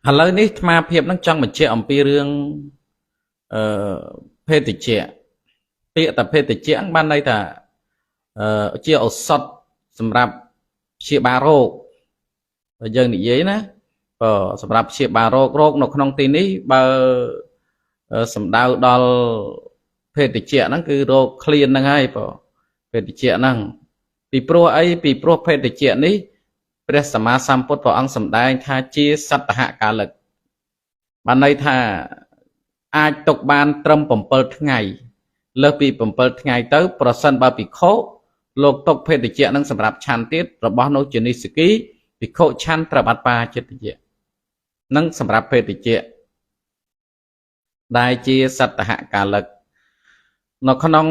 ឥឡូវនេះអាត្មាភាពនឹងចង់បញ្ជាក់អំពីរឿងអឺភេទជ្ជៈពាក្យតែភេទជ្ជៈបានន័យថាជាឱសថសម្រាប់ព្យាបាលរោគបើយើងនិយាយណាបើសម្រាប់ព្យាបាលរោគរោគនៅក្នុងទីនេះបើសំដៅដល់ភេទជ្ជៈហ្នឹងគឺរោគឃ្លានហ្នឹងហើយបើភេទជ្ជៈហ្នឹងពីព្រោះអីពីព្រោះភេទជ្ជៈនេះព្រះសម្មាសម្ពុទ្ធព្រះអង្គសម្ដែងថាជាសតហកាលិកបានន័យថាអាចទុកបានត្រឹម7ថ្ងៃលើសពី7ថ្ងៃទៅប្រសិនបើភិក្ខុលោកទុកភេទជ្ជៈនឹងសម្រាប់ឆាន់ទៀតរបស់នោះជានិស្សគីភិក្ខុឆាន់ត្រូវបាត់បាចិត្តយៈនឹងសម្រាប់ភេទជ្ជៈដែលជាសតហកាលិកនៅក្នុង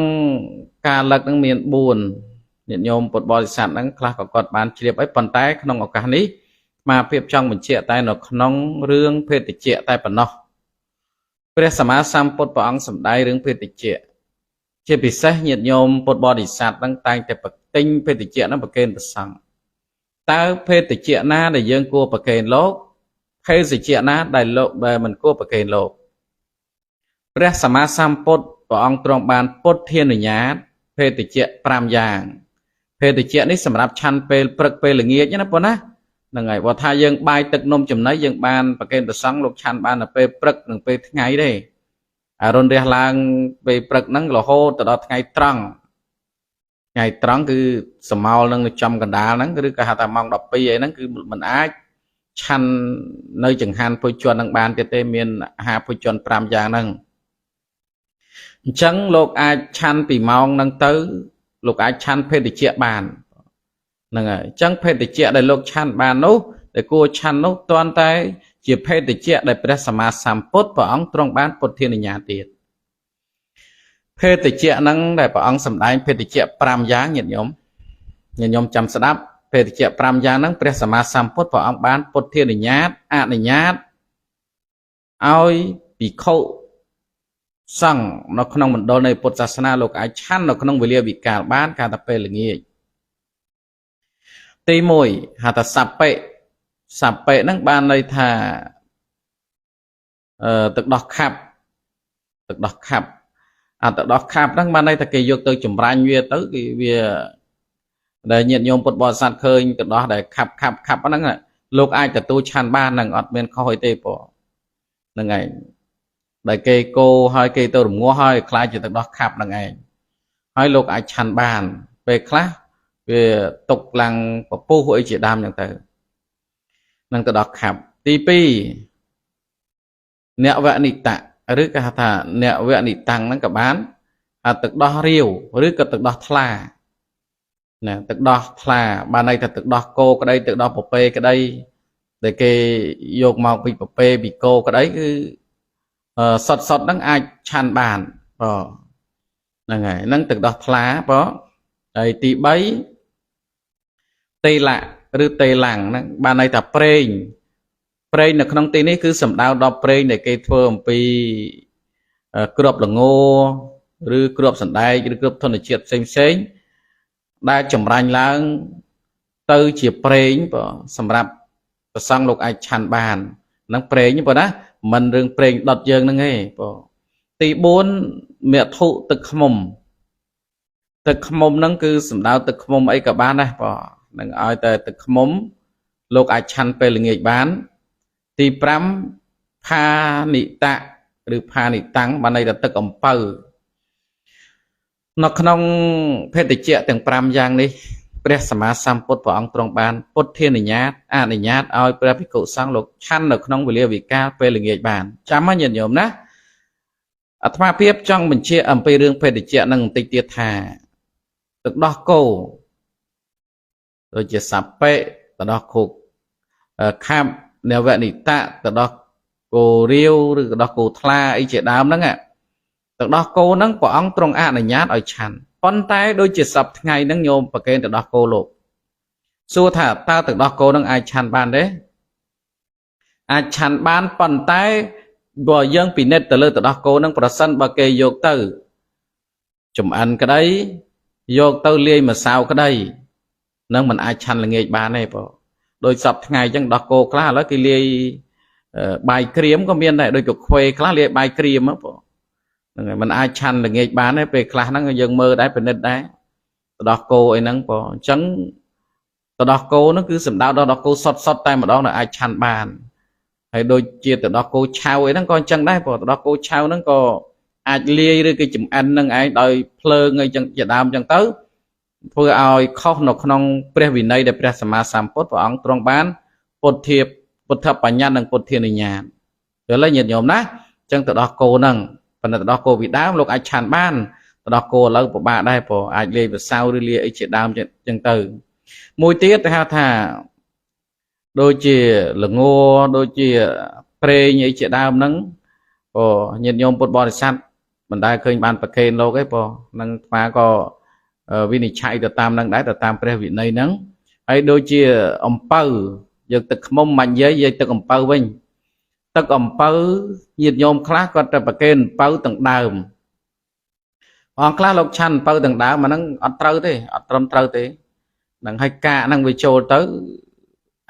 កាលិកនឹងមាន4ញាតិញោមពុទ្ធបរិស័ទហ្នឹងខ្លះក៏គាត់បានជ្រាបអីប៉ុន្តែក្នុងឱកាសនេះអាត្មាភាពចង់បញ្ជាក់តែនៅក្នុងរឿងភេទជ្ជៈតែប៉ុណ្ណោះព្រះសម្មាសម្ពុទ្ធព្រះអង្គសម្ដែងរឿងភេទជ្ជៈជាពិសេសញាតិញោមពុទ្ធបរិស័ទហ្នឹងតែងតែប្រទិញភេទជ្ជៈហ្នឹងប្រគេនព្រះសង្ឃតើភេទជ្ជៈណាដែលយើងគួរប្រគេនលោកភេសជ្ជៈណាដែលលោកដែលមិនគួរប្រគេនលោកព្រះសម្មាសម្ពុទ្ធព្រះអង្គទ្រង់បានពុទ្ធានុញ្ញាតភេទជ្ជៈ5យ៉ាងភេទជ្ជៈនេះសម្រាប់ឆាន់ពេលព្រឹកពេលល្ងាចណាប៉ុណ្ណាហ្នឹងហើយបើថាយើងបាយទឹកនំចំណីយើងបានប្រគេនព្រះសង្ឃលោកឆាន់បានតែពេលព្រឹកនិងពេលថ្ងៃទេអារុនរះឡើងពេលព្រឹកហ្នឹងរហូតទៅដល់ថ្ងៃត្រង់ថ្ងៃត្រង់គឺសមោលនឹងចំកណ្ដាលហ្នឹងឬក៏ហៅថាម៉ោង12អីហ្នឹងគឺมันអាចឆាន់នៅចង្ហាន់ពុជជននឹងបានទៀតទេមានអាហារពុជជន5យ៉ាងហ្នឹងអញ្ចឹងលោកអាចឆាន់ពីម៉ោងហ្នឹងទៅលោកអាចឆាន់ភេទជ្ជៈបានហ្នឹងហើយអញ្ចឹងភេទជ្ជៈដែលលោកឆាន់បាននោះដែលគួរឆាន់នោះទាន់តែជាភេទជ្ជៈដែលព្រះសម្មាសម្ពុទ្ធព្រះអង្គទ្រង់បានពុទ្ធានុញ្ញាតទៀតភេទជ្ជៈហ្នឹងដែលព្រះអង្គសម្ដែងភេទជ្ជៈ5យ៉ាងញាតិញោមញាតិញោមចាំស្ដាប់ភេទជ្ជៈ5យ៉ាងហ្នឹងព្រះសម្មាសម្ពុទ្ធព្រះអង្គបានពុទ្ធានុញ្ញាតអនុញ្ញាតឲ្យភិក្ខុសង្ឃនៅក្នុងមណ្ឌលនៃពុទ្ធសាសនាលោកអាចឆាន់នៅក្នុងវេលាវិកាលបានកាលតែពេលល្ងាចទី1ហៅថាសព្ពិសព្ពិហ្នឹងបានន័យថាទឹកដោះខាប់ទឹកដោះខាប់អាទឹកដោះខាប់ហ្នឹងបានន័យថាគេយកទៅចម្រាញ់វាទៅគេវាដែលញាតិញោមពុទ្ធបរិស័ទឃើញទឹកដោះដែលខាប់ខាប់ខាប់ហ្នឹងលោកអាចទទួលឆាន់បានហ្នឹងអត់មានខុសអីទេបងហ្នឹងឯងដែលគេកោហើយគេទៅរងាស់ហើយខ្លាចជាទឹកដោះខាប់ហ្នឹងឯងហើយលោកអាចឆាន់បានពេលខ្លះវាຕົកឡើងពពុះអីជាដើមហ្នឹងទៅនឹងទឹកដោះខាប់ទី2អ្នកវនិតៈឬក៏ហៅថាអ្នកវនិតាំងហ្នឹងក៏បានអាទឹកដោះរាវឬក៏ទឹកដោះថ្លាណាទឹកដោះថ្លាបានន័យថាទឹកដោះគោក្តីទឹកដោះពពែក្តីដែលគេយកមកពីពពែពីគោក្តីគឺសុតសុតហ្នឹងអាចឆាន់បានបងហ្នឹងហើយហ្នឹងទឹកដោះថ្លាបងហើយទី3តេលៈឬតេឡាំងហ្នឹងបានន័យថាប្រេងប្រេងនៅក្នុងទីនេះគឺសំដៅដល់ប្រេងដែលគេធ្វើអំពីគ្រាប់ល្ងឬគ្រាប់សណ្ដែកឬគ្រាប់ធនជាតិផ្សេងផ្សេងដែលចម្រាញ់ឡើងទៅជាប្រេងបងសម្រាប់ព្រះសង្ឃលោកអាចឆាន់បានហ្នឹងប្រេងបងណាមិនរឿងប្រេងដុតយើងហ្នឹងទេបងទី4មធុទឹកឃ្មុំទឹកឃ្មុំហ្នឹងគឺសំដៅទឹកឃ្មុំអីក៏បានដែរបងនឹងឲ្យតែទឹកឃ្មុំលោកអាចឆាន់ពេលល្ងាចបានទី5ផានិតៈឬផានិតាំងបានន័យថាទឹកអំពៅនៅក្នុងភេទជ្ជៈទាំង5យ៉ាងនេះព្រះសម្មាសម្ពុទ្ធព្រះអង្គទ្រង់បានពុទ្ធានុញ្ញាតអនុញ្ញាតឲ្យព្រះភិក្ខុសង្ឃលោកឆាន់នៅក្នុងវេលាវិកាលពេលល្ងាចបានចាំណាញាតិញោមណាអាត្មាភាពចង់បញ្ជាក់អំពីរឿងភេទជ្ជៈនឹងបន្តិចទៀតថាទឹកដោះគោដូចជាសព្ពិទឹកដោះគោខាប់នវនិតៈទឹកដោះគោរាវឬទឹកដោះគោថ្លាអីជាដើមហ្នឹងទឹកដោះគោហ្នឹងព្រះអង្គទ្រង់អនុញ្ញាតឲ្យឆាន់ប៉ុន្តែដូចជាសប្តាហ៍ថ្ងៃហ្នឹងញោមប្រគេនទឹកដោះគោលោកសួរថាតើទឹកដោះគោហ្នឹងអាចឆាន់បានទេអាចឆាន់បានប៉ុន្តែបើយើងពិនិត្យទៅលើទឹកដោះគោហ្នឹងប្រសិនបើគេយកទៅចំអិនក្តីយកទៅលាយម្សៅក្តីនឹងមិនអាចឆាន់ល្ងាចបានទេបងដោយសពថ្ងៃអញ្ចឹងដោះគោខ្លះឥឡូវគេលាយ បាយក្រៀមក៏មានដែរ ដូចក៏ខ្វេខ្លះលាយបាយក្រៀមបងហ្នឹងហើយ มันអាចឆាន់ល្ងាចបានទេ ពេលខ្លះហ្នឹងយើងមើលដែរ ពិនិត្យដែរ ទៅដោះគោអីហ្នឹងបង។ អញ្ចឹងទៅដោះគោហ្នឹង គឺសំដៅដល់ដោះគោសុតសុតតែម្ដង ដែលអាចឆាន់បាន ហើយដូចជាទៅដោះគោឆៅអីហ្នឹងក៏អញ្ចឹងដែរ ព្រោះទៅដោះគោឆៅហ្នឹងក៏អាចលាយ ឬគេចំអិននឹងឯងដោយភ្លើងអីចឹងជាដើមចឹងទៅ ធ្វើឲ្យខុសនៅក្នុងព្រះវិន័យ ដែលព្រះសម្មាសម្ពុទ្ធព្រះអង្គទ្រង់បានពុទ្ធិពុទ្ធបញ្ញត្តិ និងពុទ្ធានុញ្ញាត យល់ទេញាតិញោមណា? អញ្ចឹងទៅដោះគោហ្នឹង ប៉ុន្តែទៅដោះគោពីដើមលោកអាចឆាន់បាន ទៅដោះគោឥឡូវពិបាកដែរ ព្រោះអាចលាយម្សៅ ឬលាយអីជាដើមចឹងទៅ។ មួយទៀតគេហៅថាដូចជាល្ង ដូចជាប្រេងអីជាដើមហ្នឹង ព្រោះញាតិញោមពុទ្ធបរិស័ទមិនដែលឃើញបានប្រគេនលោកទេ ព្រោះនឹងអាត្មាក៏វិនិច្ឆ័យទៅតាមនឹងដែរ ទៅតាមព្រះវិន័យហ្នឹង។ ហើយដូចជាអំពៅ យើងទឹកខ្មុំមិននិយាយ និយាយទឹកអំពៅវិញ ទឹកអំពៅញាតិញោមខ្លះគាត់ទៅប្រគេនអំពៅទាំងដើម អង្គខ្លះលោកឆាន់អំពៅទាំងដើម អាហ្នឹងអត់ត្រូវទេ អត់ត្រឹមត្រូវទេនឹងហើយ កាកហ្នឹងវាចូលទៅ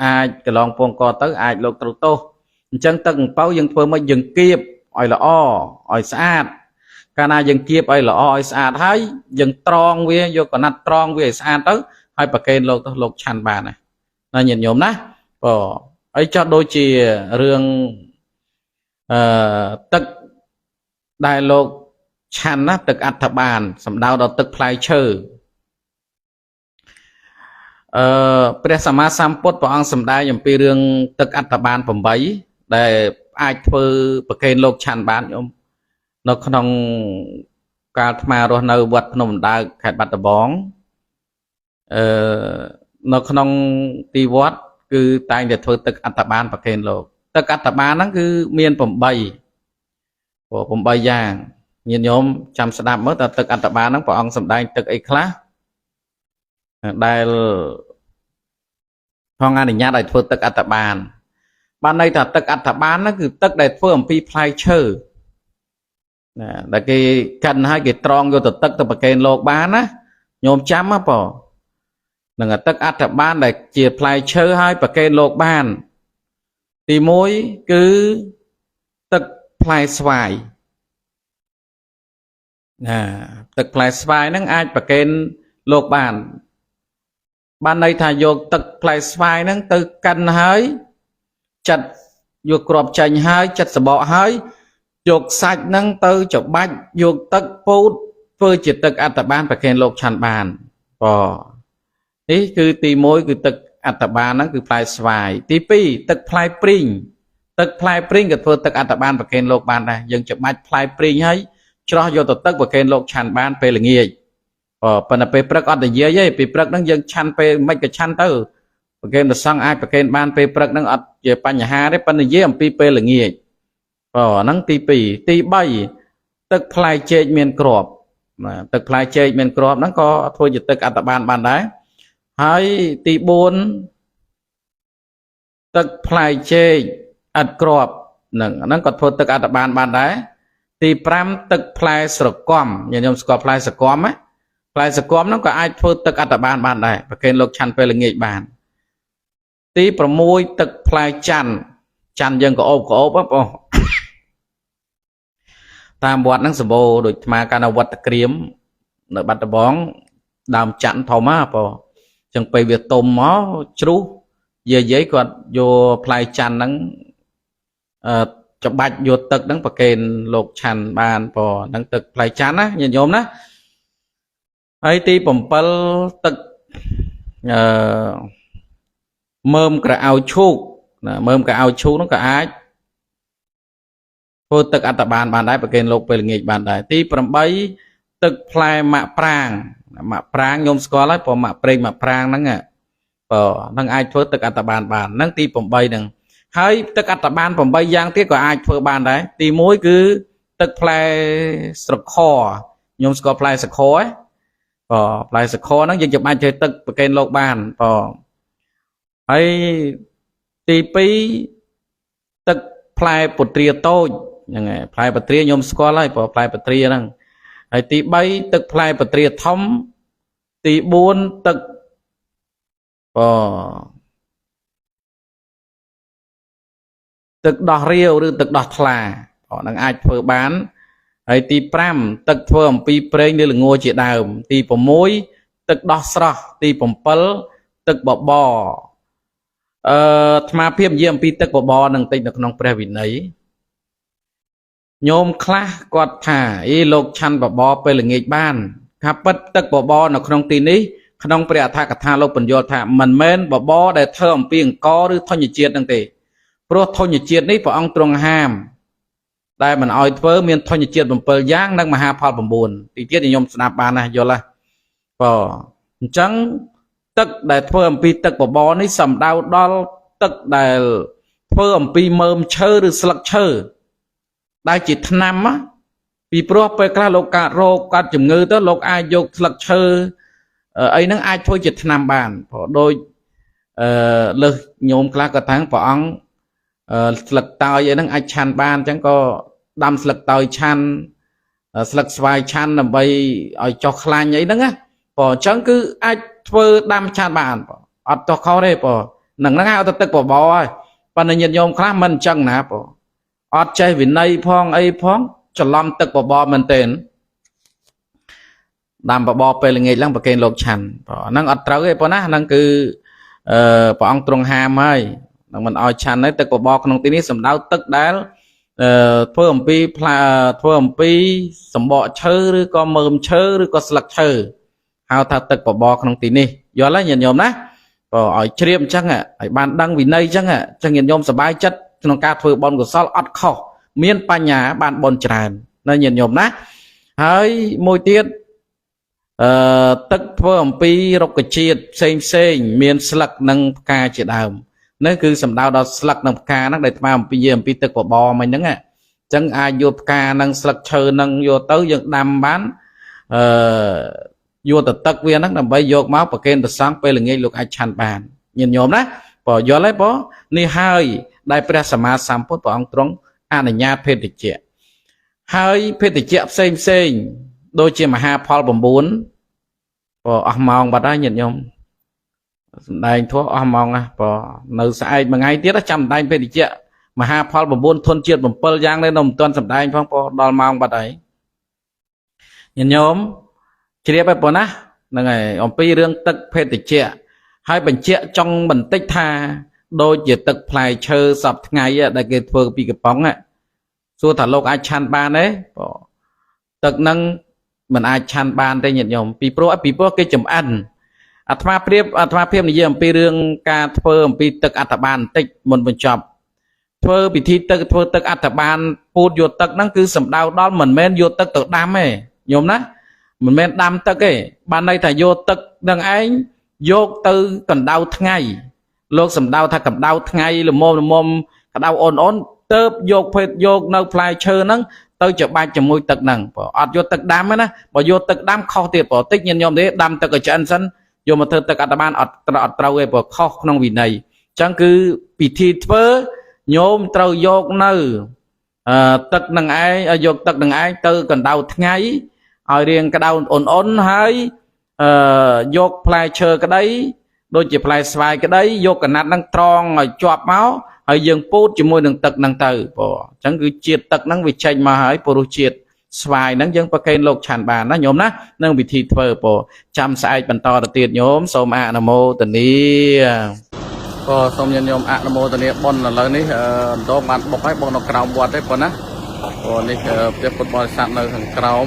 អាចកន្លងពងកទៅ អាចលោកត្រូវទោស។ អញ្ចឹងទឹកអំពៅយើងធ្វើមក យើងគៀបឲ្យល្អឲ្យស្អាត កាលណាយើងគៀបឲ្យល្អឲ្យស្អាតហើយ យើងត្រងវា យកកណាត់ត្រងវាឲ្យស្អាតទៅ ហើយប្រគេនលោកទៅ លោកឆាន់បានណាណាញាតិញោមណា។ បើអីចោះដូចជារឿងអឺទឹកដែលលោកឆាន់ណា ទឹកអដ្ឋបាន សំដៅដល់ទឹកផ្លែឈើ អឺព្រះសម្មាសម្ពុទ្ធព្រះអង្គសម្ដែងអំពីរឿងទឹកអដ្ឋបាន8 ដែលអាចធ្វើប្រគេនលោកឆាន់បាន។ ញោម នៅក្នុងកាលអាត្មារស់នៅវត្តភ្នំដើក ខេត្តបាត់ដំបង អឺនៅក្នុងទីវត្តគឺតែងតែធ្វើទឹកអត្តបានប្រគេនលោក។ ទឹកអត្តបានហ្នឹងគឺមាន8 ព្រោះ8យ៉ាង ញាតិញោមចាំស្ដាប់មើល តើទឹកអត្តបានហ្នឹងព្រះអង្គសម្ដែងទឹកអីខ្លះដែលផងអនុញ្ញាតឲ្យធ្វើទឹកអត្តបាន បានន័យថាទឹកអត្តបានហ្នឹងគឺទឹកដែលធ្វើអំពីផ្លែឈើណា ដែលគេកិនហើយគេត្រងយកទៅទឹកទៅប្រគេនលោកបានណាញោម ចាំហ៎បងនឹង ទឹកអត្តបានដែលជាផ្លែឈើហើយប្រគេនលោកបាន ទី1គឺទឹកផ្លែស្វាយណា ទឹកផ្លែស្វាយហ្នឹងអាចប្រគេនលោកបាន បានន័យថាយកទឹកផ្លែស្វាយហ្នឹងទៅកិនហើយ ចាត់យកគ្រាប់ចេញហើយ ចាត់សបកហើយ យកសាច់ហ្នឹងទៅច្បាច់យកទឹកពូតធ្វើជាទឹកអត្តបានប្រគេនលោកឆាន់បាន បងនេះគឺទី1 គឺទឹកអត្តបានហ្នឹងគឺផ្លែស្វាយ។ ទី2 ទឹកផ្លែព្រីង ទឹកផ្លែព្រីងក៏ធ្វើទឹកអត្តបានប្រគេនលោកបានដែរ យើងច្បាច់ផ្លែព្រីងហើយច្រោះយកទៅទឹកប្រគេនលោកឆាន់បានពេលល្ងាច ប៉ុន្តែពេលព្រឹកអត់និយាយទេ ពេលព្រឹកហ្នឹងយើងឆាន់ពេលមិនក៏ឆាន់ទៅ ប្រគេនព្រះសង្ឃអាចប្រគេនបានពេលព្រឹកហ្នឹងអត់ជាបញ្ហាទេ ប៉ុន្តែនិយាយអំពីពេលល្ងាច បងហ្នឹងទី2។ ទី3 ទឹកផ្លែចេកមានគ្រាប់ណា ទឹកផ្លែចេកមានគ្រាប់ហ្នឹងក៏ធ្វើជាទឹកអត្តបានបានដែរ។ ហើយទី4 ទឹកផ្លែចេកឥតគ្រាប់ហ្នឹងក៏ធ្វើទឹកអត្តបានបានដែរ។ ទី5 ទឹកផ្លែស្រគំ ញាតិញោមស្គាល់ផ្លែស្រគំណា? ផ្លែស្រគំហ្នឹងក៏អាចធ្វើទឹកអត្តបានបានដែរ ប្រគេនលោកឆាន់ពេលល្ងាចបាន។ ទី6 ទឹកផ្លែច័ន្ទ ច័ន្ទយើងក៏អូបក៏អូបបង តាមវត្តហ្នឹងសម្បូរ ដូចអាត្មាកាលនៅវត្តក្រៀមនៅបាត់ដំបង ដើមច័ន្ទធំហ៎បង ចឹងពេលវាទុំមកជ្រុះ យាយយាយគាត់យកផ្លែច័ន្ទហ្នឹងអឺច្បាច់យកទឹកហ្នឹងប្រគេនលោកឆាន់បាន បងហ្នឹងទឹកផ្លែច័ន្ទណាញាតិញោមណា។ ហើយទី7 ទឹកអឺមើមក្រអៅឈូកណា មើមក្រអៅឈូកហ្នឹងក៏អាចធ្វើទឹកអត្តបានបានដែរ ប្រគេនលោកពេលល្ងាចបានដែរ។ ទី8 ទឹកផ្លែម៉ាក់ប្រាង ម៉ាក់ប្រាងញោមស្គាល់ហើយ ព្រោះម៉ាក់ប្រេងម៉ាក់ប្រាងហ្នឹង បើនឹងអាចធ្វើទឹកអត្តបានបានហ្នឹង ទី8ហ្នឹង។ ហើយទឹកអត្តបាន8យ៉ាងទៀតក៏អាចធ្វើបានដែរ។ ទី1 គឺទឹកផ្លែស្រខ ញោមស្គាល់ផ្លែសខទេ? បើផ្លែសខហ្នឹងយើងច្បាច់ធ្វើទឹកប្រគេនលោកបាន បើហើយទី2 ទឹកផ្លែពុទ្រាតូចហ្នឹងហើយ ផ្លែពុទ្រាញោមស្គាល់ហើយ ព្រោះផ្លែពុទ្រាហ្នឹង។ ហើយទី3 ទឹកផ្លែពុទ្រាធំ។ ទី4 ទឹកបើ ទឹកដោះរាវឬទឹកដោះថ្លានឹងអាចធ្វើបានហើយទី5ទឹកធ្វើអំពីប្រេងឬល្ងជាដើមទី6ទឹកដោះស្រស់ទី7ទឹកបបរអាត្មាភាពនិយាយអំពីទឹកបបរនឹងតិចនៅក្នុងព្រះវិន័យញោមខ្លះគាត់ថាអីលោកឆាន់បបរពេលល្ងាចបានថាពិតទឹកបបរនៅក្នុងទីនេះក្នុងព្រះអដ្ឋកថាលោកបញ្យល់ថាមិនមែនបបរដែលធ្វើអំពីអង្គឬធញ្ញជាតិនឹងទេព្រោះធញ្ញជាតិនេះព្រះអង្គទ្រង់ហាមដែលមិនអោយធ្វើមានធញ្ញជាតិ7យ៉ាងនិងមហាផល9ទីទៀតខ្ញុំស្ដាប់បានណាយល់ហ៎បើអញ្ចឹងទឹកដែលធ្វើអំពីទឹកបបរនេះសំដៅដល់ទឹកដែលធ្វើអំពីមើមឈើឬស្លឹកឈើដែលជាថ្នាំពីព្រោះពេលខ្លះលោកកើតរោគកើតជំងឺទៅលោកអាចយកស្លឹកឈើអីហ្នឹងអាចធ្វើជាថ្នាំបានព្រោះដូចលើសញោមខ្លះក៏ថាព្រះអង្គស្លឹកតើយអីហ្នឹងអាចឆាន់បានអញ្ចឹងក៏ដាំស្លឹកតើយឆាន់ស្លឹកស្វាយឆាន់ដើម្បីឲ្យចុះខ្លាញ់អីហ្នឹងណាព្រោះអញ្ចឹងគឺអាចធ្វើដាំឆាន់បានអត់ទោះខុសទេព្រោះនឹងហ្នឹងហៅទៅទឹកបបរហើយប៉ុន្តែញាតិញោមខ្លះមិនអញ្ចឹងណាព្រោះអត់ចេះវិន័យផងអីផងច្រឡំទឹកបបរមែនទែនដាំបបរពេលល្ងាចឡើងប្រគេនលោកឆាន់ព្រោះហ្នឹងអត់ត្រូវទេប៉ុណ្ណាហ្នឹងគឺព្រះអង្គទ្រង់ហាមហើយនឹងមិនឲ្យឆាន់ទេទឹកបបរក្នុងទីនេះសំដៅទឹកដែលធ្វើអំពីផ្លែធ្វើអំពីសម្បកឈើឬក៏មើមឈើឬក៏ស្លឹកឈើហៅថាទឹកបបរក្នុងទីនេះយល់ទេញាតិញោមណាបើឲ្យជ្រាបអញ្ចឹងឲ្យបានដឹងវិន័យអញ្ចឹងអញ្ចឹងញាតិញោមសប្បាយចិត្តក្នុងការធ្វើបុណ្យកុសលអត់ខុសមានបញ្ញាបានបុណ្យច្រើនណាញាតិញោមណាហើយមួយទៀតទឹកធ្វើអំពីរុក្ខជាតិផ្សេងផ្សេងមានស្លឹកនិងផ្កាជាដើមនេះគឺសំដៅដល់ស្លឹកនិងផ្កាហ្នឹងដែលអាត្មាអំពីនិយាយអំពីទឹកបបរមិញហ្នឹងអញ្ចឹងអាចយកផ្កានិងស្លឹកឈើនឹងយកទៅយើងដាំបានយកទៅទឹកវាហ្នឹងដើម្បីយកមកប្រគេនព្រះសង្ឃពេលល្ងាចលោកអាចឆាន់បានញាតិញោមណាបើយល់ទេបើនេះហើយដែលព្រះសម្មាសម្ពុទ្ធព្រះអង្គទ្រង់អនុញ្ញាតភេទជ្ជៈហើយភេទជ្ជៈផ្សេងផ្សេងដូចជាមហាផល9បើអស់ម៉ោងបាត់ហើយញាតិញោមសំដែងធោះអស់ម៉ោងណាបើនៅស្អែកមួយថ្ងៃទៀតចាំសំដែងភេទជ្ជៈមហាផល9ធនជាតិ7យ៉ាងនេះនៅមិនទាន់សំដែងផងបើដល់ម៉ោងបាត់ហើយញាតិញោមជ្រាបហើយប៉ុណ្ណាហ្នឹងហើយអំពីរឿងទឹកភេទជ្ជៈហើយបញ្ជាក់ចង់បន្តិចថាដូចជាទឹកផ្លែឈើសពថ្ងៃដែលគេធ្វើពីកំប៉ុងសួរថាលោកអាចឆាន់បានទេបើទឹកហ្នឹងមិនអាចឆាន់បានទេញាតិញោមពីព្រោះគេចំអិនអាត្មាភាពនិយាយអំពីរឿងការធ្វើអំពីទឹកអត្តបានបន្តិចមុនបញ្ចប់ធ្វើពិធីទឹកធ្វើទឹកអត្តបានពូតយកទឹកហ្នឹងគឺសំដៅដល់មិនមែនយកទឹកទៅដាំទេញោមណាមិនមែនដាំទឹកទេបានន័យថាយកទឹកនឹងឯងយកទៅកម្ដៅថ្ងៃលោកសំដៅថាកម្ដៅថ្ងៃល្មមល្មមក្ដៅអូនអូនទៅយកភេទយកនៅផ្លែឈើហ្នឹងទៅច្បាច់ជាមួយទឹកហ្នឹងបើអត់យកទឹកដាំទេណាបើយកទឹកដាំខុសទៀតបើតិចញាតិញោមទេដាំទឹកឲ្យឆ្អិនសិនយកមកធ្វើទឹកអត្តបានអត់ត្រូវទេបើខុសក្នុងវិន័យអញ្ចឹងគឺពិធីធ្វើញោមត្រូវយកនៅទឹកនឹងឯងយកទឹកនឹងឯងទៅកម្ដៅថ្ងៃឲ្យរៀងក្ដៅអ៊ុនៗហើយយកផ្លែឈើក្តីដូចជាផ្លែស្វាយក្តីយកកណាត់នឹងត្រង់ឲ្យជាប់មកហើយយើងពូតជាមួយនឹងទឹកហ្នឹងទៅព្រោះអញ្ចឹងគឺជាតិទឹកហ្នឹងវាចេញមកហើយព្រោះជាតិស្វាយហ្នឹងយើងប្រគេនលោកឆាន់បានណាញោមណានឹងវិធីធ្វើព្រោះចាំស្អែកបន្តទៅទៀតញោមសូមអនុមោទនាក៏សូមញាតិញោមអនុមោទនាបុណ្យឥឡូវនេះអន្តងបានបុកហើយបុកនៅក្រោមវត្តទេប៉ុណ្ណាព្រោះនេះផ្ទះពុទ្ធបរិស័ទនៅខាងក្រោម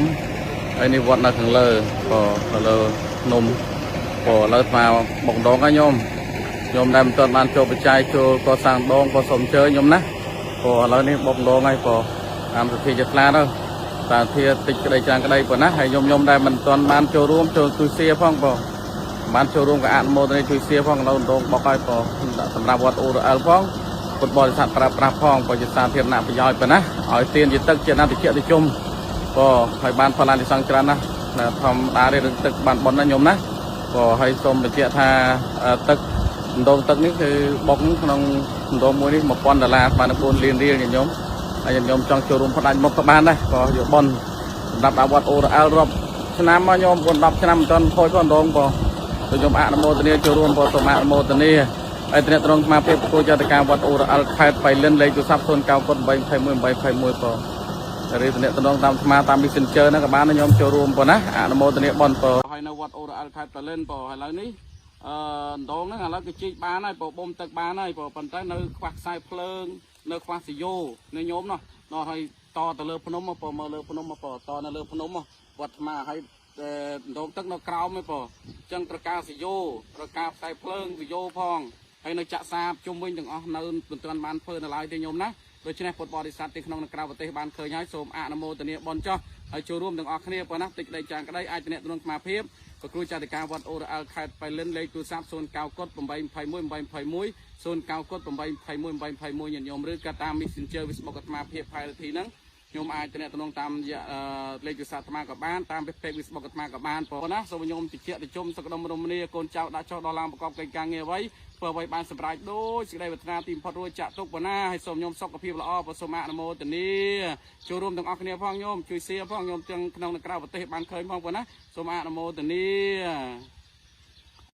ហើយនេះវត្តនៅខាងលើក៏នៅលើភ្នំព្រោះឥឡូវស្មាបុកដងហើយញោមដែលមិនទាន់បានចូលបច្ច័យចូលកសាងដងក៏សូមអញ្ជើញញោមណាព្រោះឥឡូវនេះបុកដងហើយព្រោះតាមសទ្ធាជាខ្លាទៅតាមធាតិចក្តីច្រើនក្តីប៉ុណ្ណាហើយញោមដែលមិនទាន់បានចូលរួមចូលជួយសៀផងព្រោះបានចូលរួមក៏អនុមោទនាជួយសៀផងនៅដងបុកហើយព្រោះសម្រាប់វត្តអូរអិលផងពុទ្ធបរិស័ទប្រើប្រាស់ផងព្រោះជាសាធារណៈប្រយោជន៍ប៉ុណ្ណាឲ្យទានជាទឹកជាអនតិជាតិជុំព្រោះហើយបានផលអានិសង្សច្រើនណាស់ធម្មតាទេរឿងទឹកបានបុណ្យណាញោមណាព្រោះហើយសូមបញ្ជាក់ថាទឹកដងទឹកនេះគឺបុកក្នុងដងមួយនេះ1000ដុល្លារបាន4លានរៀលញាតិញោមហើយញាតិញោមចង់ចូលរួមផ្ដាច់មុខក៏បានដែរក៏យកបុណ្យសម្រាប់ដល់វត្តអូរអែលរាប់ឆ្នាំមកញោម4 10ឆ្នាំមិនទាន់ខូចផងដងក៏ញោមអនុមោទនាចូលរួមក៏សូមអនុមោទនា ហើយតំណត្រង់អាភាពគោចតការវត្តអូរអល់ខេត្តបៃលិនលេខទូរស័ព្ទ0 9 8 21 8 21បងឬតំណត្រង់តាមស្មាតាម Messenger ហ្នឹងក៏បានញោមចូលរួមប៉ុណ្ណាអនុមោទនាបនបងហើយនៅវត្តអូរអល់ខេត្តបៃលិនបងឥឡូវនេះអឺដងហ្នឹងឥឡូវគេជីកបានហើយបងបូមទឹកបានហើយបងប៉ុន្តែនៅខ្វះខ្សែភ្លើងនៅខ្វះសយោនៅញោមនោះនោះហើយតទៅលើភ្នំមកបងមើលលើភ្នំមកបងតនៅលើភ្នំមកវត្តអាត្មាហើយដងទឹកនៅក្រោមឯងបងអញ្ចឹងត្រូវការសយោត្រូវការខ្សែភ្លើងសយោផងហើយនៅចាក់សាបជុំវិញទាំងអស់នៅមិនទាន់បានធ្វើនៅឡើយទេញោមណាដូច្នេះពុទ្ធបរិស័ទទីក្នុងនិងក្រៅប្រទេសបានឃើញហើយសូមអនុមោទនាបុណ្យចុះហើយចូលរួមទាំងអស់គ្នាប៉ុណ្ណាតិចក្តីចាងក្តីអាចតំណតំណស្មារភាពប្រគ្រូចាតិកាវត្តអូរអែលខេត្តបៃលិនលេខទូរស័ព្ទ0 9កុដ8 21 8 21 0 9កុដ8 21 8 21ញាតិញោមឬក៏តាម Messenger Facebook អាត្មាភាពផែលធីហ្នឹងខ្ញុំអាចតំណតំណតាមលេខទូរស័ព្ទអាត្មាក៏បានតាម page Facebook អាត្មាក៏បានប៉ុណ្ណាសូមញោមតិចតិជុំសុខដុមរមនាកូនចៅដាក់ចុះដល់ឡើងប្រកបកិច្ចការងារអ្វីធ្វើអ្វីបានសម្រេចដោយសេចក្តីប្រាថ្នាទីបំផុតរួចចាក់ទុកប៉ុណ្ណាហើយសូមញោមសុខភាពល្អប្រសូមអនុមោទនាចូលរួមទាំងអស់គ្នាផងញោមជួយសៀផងញោមទាំងក្នុងនិងក្រៅប្រទេសបានឃើញផងប៉ុណ្ណាសូមអនុមោទនា។